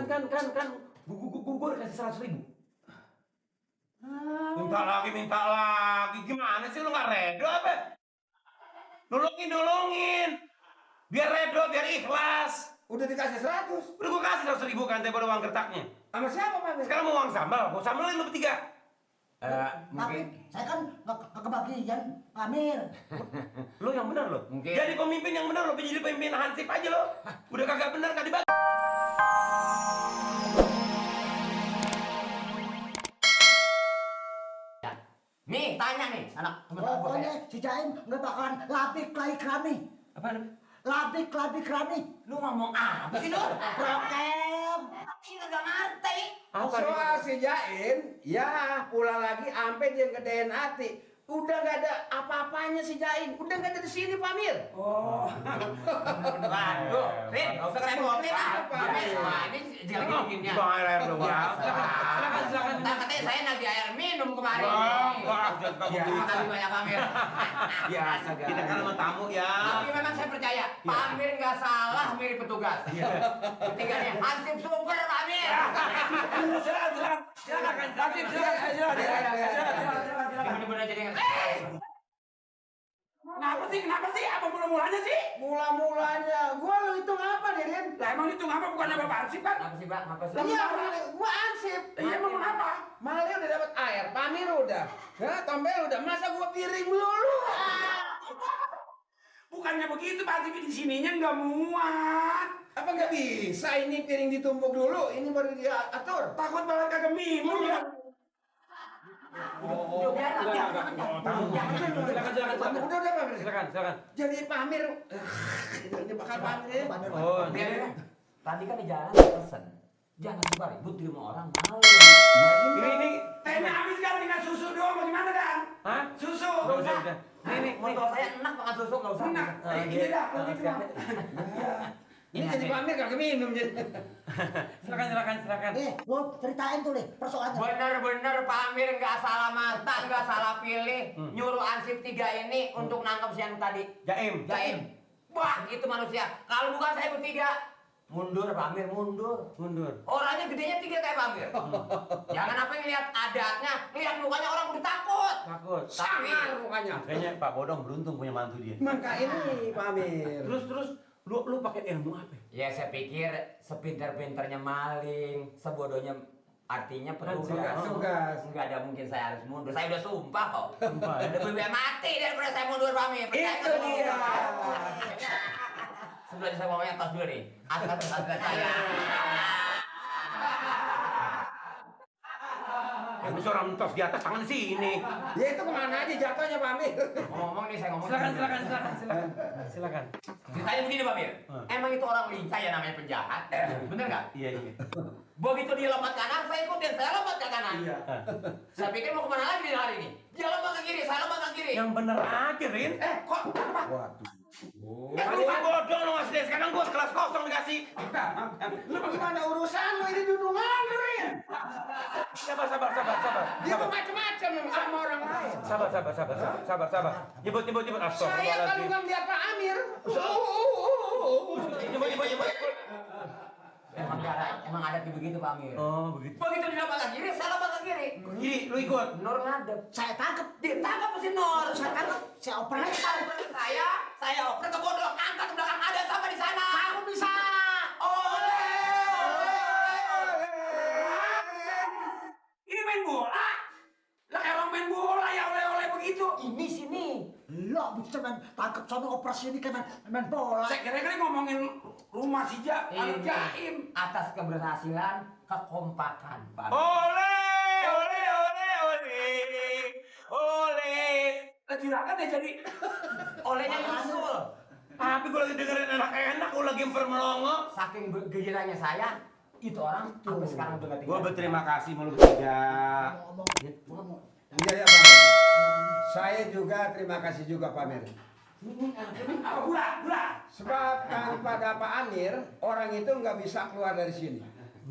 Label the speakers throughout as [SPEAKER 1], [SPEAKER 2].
[SPEAKER 1] Gue udah kasih 100.000.
[SPEAKER 2] Minta lagi. Gimana sih lu nggak redo apa? Nolongin. Biar redo, biar ikhlas.
[SPEAKER 3] Udah dikasih 100.
[SPEAKER 2] Udah gue kasih 100.000 kan daripada uang gertaknya.
[SPEAKER 3] Sama siapa, Pak?
[SPEAKER 2] Sekarang mau uang sambal, gue sambalin lu bertiga.
[SPEAKER 4] Tapi saya kan nggak kebagian, Pak Amir.
[SPEAKER 2] Lo yang benar lo. Jadi pemimpin yang benar lo, jadi pemimpin hansip aja lo. Udah kagak benar nggak dibagi.
[SPEAKER 5] Nih, tanya nih, anak teman-teman gue.
[SPEAKER 4] Pokoknya si Jaim nggak bakalan labik lagi kerami.
[SPEAKER 2] Apa namanya?
[SPEAKER 4] Labik kerami.
[SPEAKER 5] Lu ngomong apa sih lu?
[SPEAKER 4] Prokem.
[SPEAKER 5] Sih nggak ngerti.
[SPEAKER 3] Soal si Jaim, ya pulang lagi sampai dia gedein hati. Udah nggak ada apa-apanya si Jaim. Udah nggak ada di sini, Pak Amir.
[SPEAKER 5] Oh. Waduh, Rin, nggak usah kerepotin lah. Ini jelek bikinnya.
[SPEAKER 2] Bang air dong ya.
[SPEAKER 5] Silakan. Katanya saya nagih air minum kemarin. Terima kasih banyak Pak Amir.
[SPEAKER 2] Biasa, kita kan sama tamu ya.
[SPEAKER 5] Tapi memang saya percaya, Pak Amir nggak salah mirip petugas. Ketiga nih, hansip super Pak Amir.
[SPEAKER 2] Silakan. Hansip silakan.
[SPEAKER 5] Bener-bener jadi
[SPEAKER 1] Kenapa sih? Apa mula-mulanya sih?
[SPEAKER 3] Mula-mulanya, gua lu hitung apa, Dirin?
[SPEAKER 1] Lah emang hitung apa? Bukan apa Hansip kan?
[SPEAKER 5] apa sih Pak? Apa sih?
[SPEAKER 3] Iya, gua ansip.
[SPEAKER 1] Iya emang apa?
[SPEAKER 3] Mali udah dapat air, Pak Amir udah. Nah, Tombel udah. Masa gua piring melulu?
[SPEAKER 1] Bukannya begitu Pak Hansip, di sininya nggak muat.
[SPEAKER 3] Apa nggak bisa ini piring ditumpuk dulu? Ini baru diatur.
[SPEAKER 1] Takut banget kagak minum ya.
[SPEAKER 2] Silakan.
[SPEAKER 3] Udah, Pak Amir.
[SPEAKER 2] Silakan.
[SPEAKER 3] Jadi Pak Amir, ini bakal Pak Amir ya.
[SPEAKER 2] Oh,
[SPEAKER 5] Tadi kan di jalan pesen. Jangan suka ribut di rumah orang malu.
[SPEAKER 2] ini.
[SPEAKER 1] Tehnya habis kan, tinggal susu doang. Bagaimana kan?
[SPEAKER 2] Hah?
[SPEAKER 1] Susu.
[SPEAKER 2] Udah. Ini.
[SPEAKER 5] Motor saya enak makan susu nggak usah.
[SPEAKER 1] Enak. Ini dah. Kalau gitu mah.
[SPEAKER 3] Ini jadi Pak Amir kagak minum jadi.
[SPEAKER 2] Silakan.
[SPEAKER 4] Lo ceritain tuh nih persoalannya.
[SPEAKER 5] Bener-bener Pak Amir nggak salah mata, nggak salah pilih. Nyuruh ansip 3 ini untuk nangkep si yang tadi.
[SPEAKER 2] Jaim.
[SPEAKER 5] Wah, itu manusia. Kalau bukan saya bertiga, mundur Pak Amir, mundur. Orangnya gedenya 3 kayak Pak Amir. Jangan apa yang lihat adatnya, lihat mukanya orang udah takut. Tapi
[SPEAKER 3] Sangar mukanya.
[SPEAKER 2] Kayaknya Pak Bodong beruntung punya mantu dia.
[SPEAKER 3] Maka ini Pak Amir.
[SPEAKER 2] Terus lu pakai ilmu apa?
[SPEAKER 5] ya saya pikir sepinter-pinternya maling, sebodohnya artinya petugas. Nggak ada mungkin saya harus mundur. Saya udah sumpah kok. Lebih baik mati daripada saya mundur Pak Amir.
[SPEAKER 3] Itu dia.
[SPEAKER 5] Sebelum saya ngomongnya tos dulu nih. Atas saya.
[SPEAKER 2] Yang seorang tos di atas tangan sini.
[SPEAKER 3] Ya itu kemana aja jatuhnya Pak Amir.
[SPEAKER 5] Ngomong nih saya ngomong.
[SPEAKER 2] Silakan.
[SPEAKER 5] Ceritanya begini Pak Amir. Emang itu orang lincah ya namanya penjahat. Bener nggak?
[SPEAKER 2] Iya.
[SPEAKER 5] Begitu dia lompat kanan, saya ikutin. Saya lompat ke kanan.
[SPEAKER 2] Iya.
[SPEAKER 5] Saya pikir mau kemana lagi dia hari ini. Dia lompat ke kiri, saya lompat ke kiri.
[SPEAKER 2] Yang bener aja, Rin.
[SPEAKER 5] Kok kenapa?
[SPEAKER 3] Waduh.
[SPEAKER 2] Lu Pak Bodong lu ngasih dia. Sekarang gua kelas kosong dikasih.
[SPEAKER 3] Lu bagaimana urusan lu ini dudungan lu Rin?
[SPEAKER 2] Sabar.
[SPEAKER 3] Dia macam-macam sama orang lain.
[SPEAKER 2] Sabar. Nyebut.
[SPEAKER 3] Saya kalau nggak melihat Pak Amir.
[SPEAKER 2] Nyebut.
[SPEAKER 5] Emang ada begitu Pak Amir.
[SPEAKER 2] Oh, begitu.
[SPEAKER 5] Begitu dia lompat ke kiri, saya lompat ke kiri.
[SPEAKER 2] Kiri, lu ikut.
[SPEAKER 5] Nur ngadep.
[SPEAKER 4] Saya tangkep.
[SPEAKER 5] Ditangkap si Nur.
[SPEAKER 4] Saya tangkep. Saya oper lagi.
[SPEAKER 5] Saya oper ke bodong, angkat ke belakang ada sama di sana.
[SPEAKER 4] Kamu bisa.
[SPEAKER 1] Ini main bola. Lah kayak orang main bola ya oleh-oleh begitu.
[SPEAKER 4] Ini sini. Lo bisa main tangkep sono operasi ini kan main bola.
[SPEAKER 1] Saya kira-kira ngomongin rumah si Jaim.
[SPEAKER 5] Atas keberhasilan, kekompakan Pak.
[SPEAKER 2] Oleh.
[SPEAKER 1] Lah juragan ya jadi.
[SPEAKER 5] Olehnya nyusul.
[SPEAKER 2] Tapi gua lagi dengerin enak-enak, gua lagi melongo.
[SPEAKER 5] Saking gejolaknya saya, itu orang sampai sekarang udah nggak tinggal.
[SPEAKER 2] Gua berterima kasih sama lu bertiga.
[SPEAKER 4] Ngomong.
[SPEAKER 3] Iya Pak Amir. Saya juga terima kasih juga Pak Amir.
[SPEAKER 1] Apa gula?
[SPEAKER 3] Sebab tanpa ada Pak Amir, orang itu nggak bisa keluar dari sini.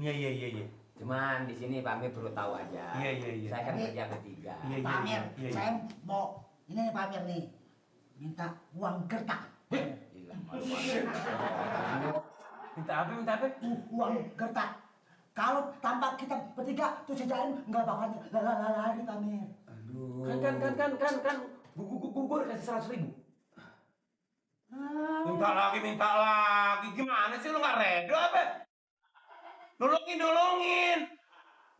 [SPEAKER 2] Iya.
[SPEAKER 5] Cuman di sini Pak Amir perlu tahu aja.
[SPEAKER 2] Iya.
[SPEAKER 5] Saya kan kerja bertiga.
[SPEAKER 2] Iya.
[SPEAKER 4] Pak Amir, saya mau ini nih Pak Amir nih. Minta uang gertak.
[SPEAKER 5] Gila, malu banget.
[SPEAKER 2] Minta apa?
[SPEAKER 4] Uang gertak. Kalau tanpa kita bertiga tuh si Jaim nggak bakal lari Pamir.
[SPEAKER 3] Aduh.
[SPEAKER 2] Kan. Gue udah kasih 100.000. Minta lagi. Gimana sih lu nggak redo apa? Nolongin.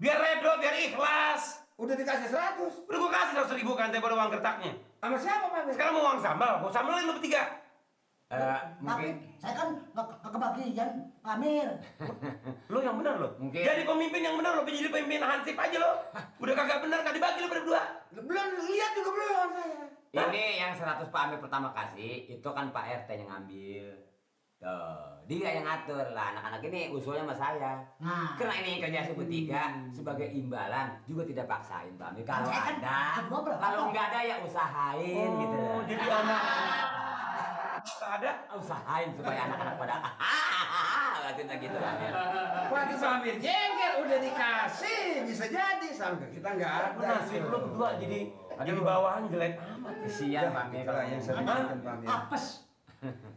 [SPEAKER 2] Biar redo, biar ikhlas.
[SPEAKER 3] Udah dikasih 100.
[SPEAKER 2] Udah gue kasih 100.000 kan daripada uang gertaknya.
[SPEAKER 3] Sama siapa Pamir?
[SPEAKER 2] Sekarang mau uang sambal, gue sambalin lu bertiga.
[SPEAKER 4] Tapi
[SPEAKER 5] Mungkin
[SPEAKER 4] saya kan nggak kebagian Pamir.
[SPEAKER 2] Lo yang benar lo.
[SPEAKER 5] Mungkin.
[SPEAKER 2] Jadi pemimpin yang benar lo, jadi pemimpin hansip aja lo. Udah kagak benar, nggak dibagi lo berdua.
[SPEAKER 3] Belum lihat juga belum saya.
[SPEAKER 5] ini yang 100 Pak Amir pertama kasih, itu kan Pak RT yang ngambil. Tuh, dia yang ngatur lah. Anak-anak ini usulnya sama saya.
[SPEAKER 4] Nah,
[SPEAKER 5] Karena ini kerja bertiga sebagai imbalan juga tidak paksain Pak Amir. Kalau
[SPEAKER 4] Saya kan
[SPEAKER 5] ada,
[SPEAKER 4] berdua berapa?
[SPEAKER 5] kalau nggak ada ya usahain gitu loh.
[SPEAKER 2] Jadi anak ada.
[SPEAKER 5] Usahain supaya anak-anak pada katanya gitu Pak Amir.
[SPEAKER 3] Waktu Pamir jengkel udah dikasih, bisa jadi sampai kita nggak ada.
[SPEAKER 2] Nasib lo berdua jadi bawahan jelek amat.
[SPEAKER 5] Kesian Pak Amir.
[SPEAKER 3] Itulah yang saya pikirkan Pamir.
[SPEAKER 4] apes.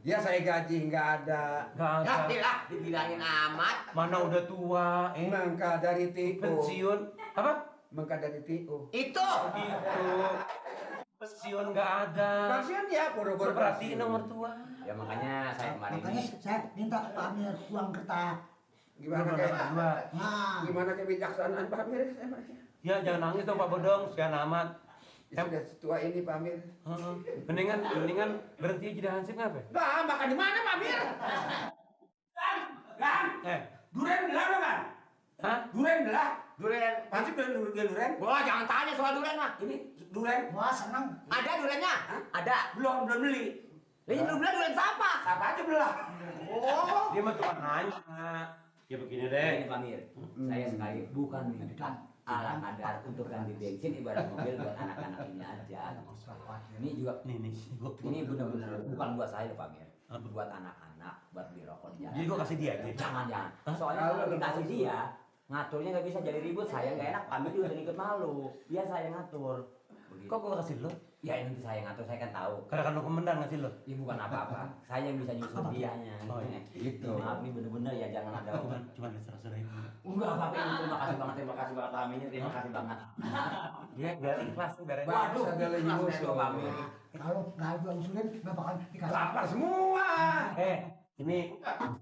[SPEAKER 3] Ya saya gaji nggak ada.
[SPEAKER 2] Nggak
[SPEAKER 5] Ya,
[SPEAKER 2] ada.
[SPEAKER 5] lah, dibilangin amat.
[SPEAKER 2] Mana udah tua,
[SPEAKER 3] Mangka dari TO.
[SPEAKER 2] pensiun. Apa?
[SPEAKER 3] Mangka dari TO.
[SPEAKER 5] Itu.
[SPEAKER 2] Itu. Pensiun nggak ada.
[SPEAKER 3] Kasihan ya, boro-boro
[SPEAKER 2] Perhatiin nomor tua.
[SPEAKER 5] Ya makanya saya kemarin
[SPEAKER 4] Makanya
[SPEAKER 5] ini
[SPEAKER 4] saya minta ke Pamir uang kertas.
[SPEAKER 3] Gimana kayak
[SPEAKER 2] Dua.
[SPEAKER 4] Nah,
[SPEAKER 3] gimana kebijaksanaan Pamir?
[SPEAKER 2] Ya jangan nangis dong Pak Bodong, sekian amat.
[SPEAKER 3] Ya, sudah tua ini Pamir.
[SPEAKER 2] Heeh. Mendingan berhenti jadi hansip ngapa?
[SPEAKER 3] Nah, makan di mana Pamir?
[SPEAKER 1] Kan? Duren belah lo kan?
[SPEAKER 2] Hah?
[SPEAKER 1] Duren belah.
[SPEAKER 5] durian.
[SPEAKER 1] Pasti duren.
[SPEAKER 5] Wah, jangan tanya soal durian mah.
[SPEAKER 1] Ini duren.
[SPEAKER 4] wah seneng.
[SPEAKER 5] Ada duriannya? Ada.
[SPEAKER 1] Belum beli.
[SPEAKER 5] Ini belum bilang durian siapa?
[SPEAKER 1] Siapa aja belah.
[SPEAKER 3] Oh.
[SPEAKER 2] Dia mah cuma nanya. Ya begini deh.
[SPEAKER 5] Ini Pamir, saya sekali bukan minta ala kadar untuk ganti bensin ibarat mobil buat anak-anak ini aja. Ini juga
[SPEAKER 2] Nih.
[SPEAKER 5] ini benar-benar bukan buat saya Pamir, buat anak-anak, buat beli rokok di jalan.
[SPEAKER 2] Jadi gua kasih dia aja.
[SPEAKER 5] Jangan. Soalnya kalau dikasih dia, ngaturnya nggak bisa jadi ribut. Saya nggak enak. Pamir juga jadi ikut malu. Dia saya ngatur. Begitu.
[SPEAKER 2] Kok gua kasih lo?
[SPEAKER 5] Ya ini saya ngatur, saya kan tahu.
[SPEAKER 2] Karena kan lo komandan ngasih lo.
[SPEAKER 5] Ya bukan apa-apa. Saya yang bisa nyusul dianya.
[SPEAKER 2] Oh, iya.
[SPEAKER 3] Gitu.
[SPEAKER 5] Maaf nih bener-bener ya jangan ada.
[SPEAKER 2] Cuma ada 100.000.
[SPEAKER 5] Enggak apa-apa ini terima kasih banget Pamir, terima kasih banget.
[SPEAKER 2] Dia biar ikhlas tuh biar enak.
[SPEAKER 5] Waduh,
[SPEAKER 3] Segala
[SPEAKER 5] ikhlas
[SPEAKER 3] nyusul.
[SPEAKER 5] dong, Pamir.
[SPEAKER 4] Kalau nggak jual insulin nggak bakal dikasih.
[SPEAKER 3] Lapar semua.
[SPEAKER 2] Ini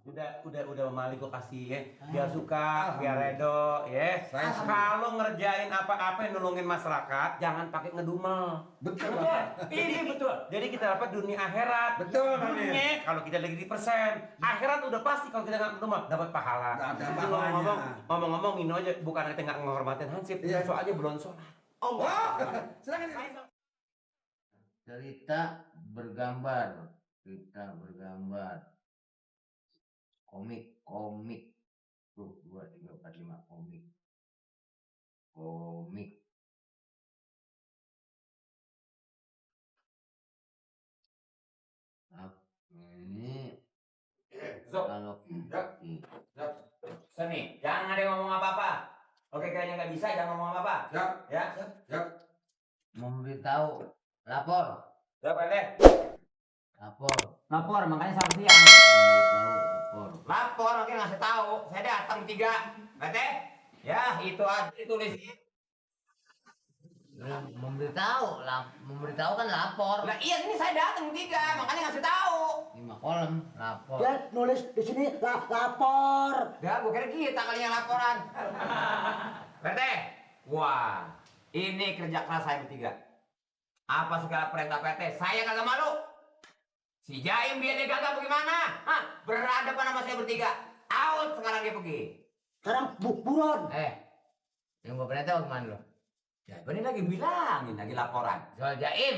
[SPEAKER 2] udah Mali gua kasih ya. Biar suka, biar redo ya.
[SPEAKER 3] Saya
[SPEAKER 2] Kalau ngerjain apa-apa yang nolongin masyarakat, jangan pakai ngedumel.
[SPEAKER 3] Betul.
[SPEAKER 2] Ini betul. Jadi kita dapat dunia akhirat.
[SPEAKER 3] Betul, Pamir.
[SPEAKER 2] Dunia kalau kita lagi di persen, akhirat udah pasti kalau kita nggak ngedumel dapat pahala.
[SPEAKER 3] Nggak ada
[SPEAKER 2] Jadi
[SPEAKER 3] pahalanya.
[SPEAKER 2] ngomong-ngomong ini aja bukan kita nggak menghormatin hansip,
[SPEAKER 3] Iya.
[SPEAKER 2] soalnya belum sholat.
[SPEAKER 3] Oh, silakan.
[SPEAKER 6] Cerita bergambar, komik, 2, 3, 4, 5, komik. Ini
[SPEAKER 5] Zok,
[SPEAKER 6] kalau
[SPEAKER 5] sini, jangan ada yang ngomong apa-apa. Oke, kayaknya nggak bisa, jangan ngomong apa-apa. Ya.
[SPEAKER 6] memberitahu lapor,
[SPEAKER 5] Lapor, makanya sama siang.
[SPEAKER 6] memberitahu lapor.
[SPEAKER 5] Lapor, oke ngasih tahu. Saya datang 3. Bete? Ya, itu aja ditulis.
[SPEAKER 6] Memberitahu kan lapor.
[SPEAKER 5] Lah iya, ini saya datang 3, makanya ngasih tahu.
[SPEAKER 6] 5 kolom lapor.
[SPEAKER 4] Dia nulis di sini lapor.
[SPEAKER 5] Ya, gue kira kita kali yang laporan. Bete? Wah, ini kerja keras saya bertiga. Apa segala perintah PT, saya kagak malu. Si Jaim biar dia gagal bagaimana? Hah, berhadapan sama saya bertiga. Out sekarang dia pergi.
[SPEAKER 4] Sekarang buron.
[SPEAKER 6] Yang gue perintah kemana lo?
[SPEAKER 5] Ya, ini lagi bilangin, lagi laporan.
[SPEAKER 6] Soal Jaim.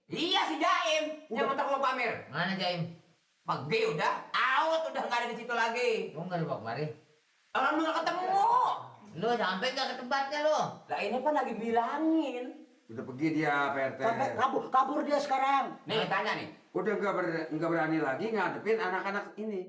[SPEAKER 5] Iya si Jaim, yang mentok lo Pamir.
[SPEAKER 6] Mana Jaim?
[SPEAKER 5] Pergi udah, out udah nggak ada di situ lagi.
[SPEAKER 6] Lu nggak dibawa kemari?
[SPEAKER 5] Orang nggak ketemu.
[SPEAKER 6] Lu sampai nggak ke tempatnya lo?
[SPEAKER 5] Lah ini kan lagi bilangin.
[SPEAKER 3] Udah pergi dia PRT.
[SPEAKER 4] Sampai kabur dia sekarang.
[SPEAKER 5] Nih tanya nih.
[SPEAKER 3] Udah nggak berani lagi ngadepin anak-anak ini.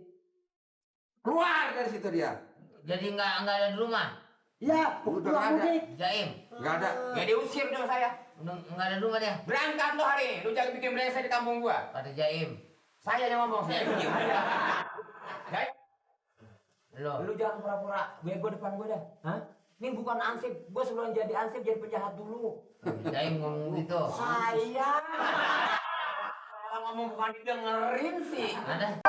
[SPEAKER 3] Keluar dari situ dia.
[SPEAKER 6] Jadi nggak ada di rumah?
[SPEAKER 4] Ya,
[SPEAKER 3] Udah
[SPEAKER 4] pulang
[SPEAKER 3] nggak ada.
[SPEAKER 4] mudik.
[SPEAKER 6] Jaim?
[SPEAKER 3] Nggak ada.
[SPEAKER 5] Ya diusir dong saya.
[SPEAKER 6] Udah nggak ada di rumah dia?
[SPEAKER 5] Berangkat lo hari ini, lu jangan bikin brengsek di kampung gua.
[SPEAKER 6] Kata Jaim.
[SPEAKER 5] Saya yang ngomong, saya yang diem. Jaim.
[SPEAKER 6] Lo.
[SPEAKER 5] Lu jangan pura-pura bego depan gue dah. Hah? Ini bukan ansip. Gue sebelum jadi ansip jadi penjahat dulu.
[SPEAKER 6] Saya ngomong gitu.
[SPEAKER 5] Saya. Kalau ngomong bukan didengerin sih.
[SPEAKER 6] Ada.